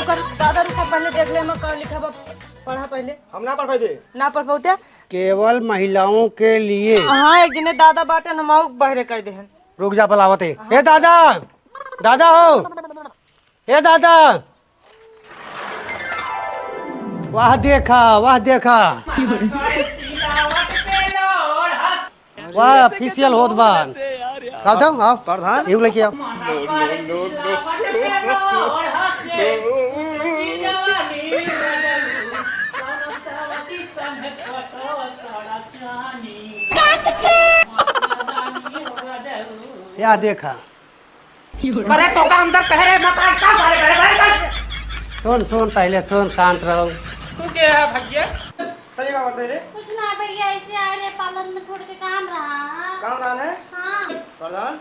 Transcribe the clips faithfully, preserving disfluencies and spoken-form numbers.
कर, दादा रुको, पहले देख ले, मैं का लिखा बा, पढ़ा पहले। हम ना पढ़ पाई दे। ना पढ़ पाउते? केवल महिलाओं के लिए। हाँ, एक जने दादा बाटे, हम आऊ बहरे कह देहन। रुक जा, बुलावत है। ए दादा, दादा हो, ए दादा। वाह देखा, वाह देखा। वाह, फेशियल होत बा। आओ तो, आओ। प्रधान? एगो लेके आओ। या देखा। अरे तो का अंदर कह रहे, मत आ, का सारे बड़े बड़े बड़े। सुन, सुन, पहले सुन, शांत रहो। तू के है भैया? तनी का करते रे? कुछ ना भैया, ऐसे आए रहे, पार्लर में थोड़ के काम रहा। काम रहा है? हाँ। प्रधान,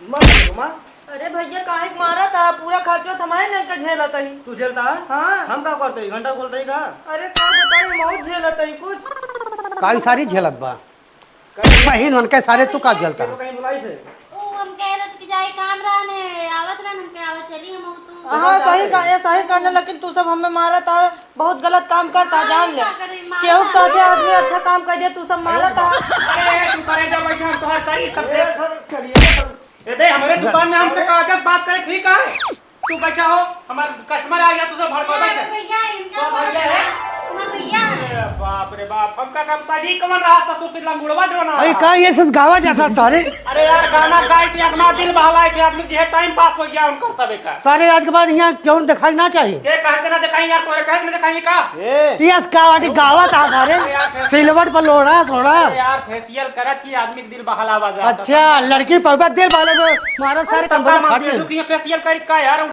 मत घुमा। अरे भैया, काहे के मारा था? पूरा खर्चो तो हमारे नहीं का झेला था ही। तू झेलता है? हाँ। हम का करते ही? घंटा खोलते ही का? अरे का बताई, बहुत झेला था ही कुछ। काई सारी झेलत बा। बहिन, उनके सारे तू का झेलता? तेरे को कहीं बुलाई से? ओ, हम कह रहे थे कि जाए काम रहने, आवत रहने, हम कह आवत चली हम तू। हाँ, सही कहा, ये सही कहने, लेकिन तू सब हमें मारा था, बहुत गलत काम करता, जान ले। का करी, मारा केहू के था। साथे आदमी अच्छा काम कर दे, तू सब मारा था। अरे, तू करे जा बैठा, हम तोहार करी सब ए, देख। सर, चलिए, सर। ए बे, हमरे दुकान में हमसे कागज बात करे, ठीक है? तू बैठा हो, हमार कस्टमर आ गया, तू सब भड़का अरे बैठा। भैया, इनका तो भैया है? हमार भैया है। अरे बाप रे बाप, हमका कम सजी कमन रहा था, तू पिछला मुड़वा जो ना अरे रहा। का ये सब गावा जाता सारे? अरे यार, गाना गाए के अपना दिल बहलाए के आदमी जे टाइम पास हो गया उनकर सबे का। सारे आज के बाद यहाँ क्यों दिखाई ना चाहिए? के कहते ना दिखाई यार, तोरे कहते ना दिखाई का? ए। ये आज का वाटी गावा था सारे? अरे यार, फेस- सिलवट पर लोड़ा थोड़ा। अरे यार, फेशियल करत ही आदमी के दिल बहलावा जाता। अच्छा, लड़की पौबा दिल बहले में मारा सारे अरे कंपनी तब खड़ी है। तू किया फेशियल करी का यार?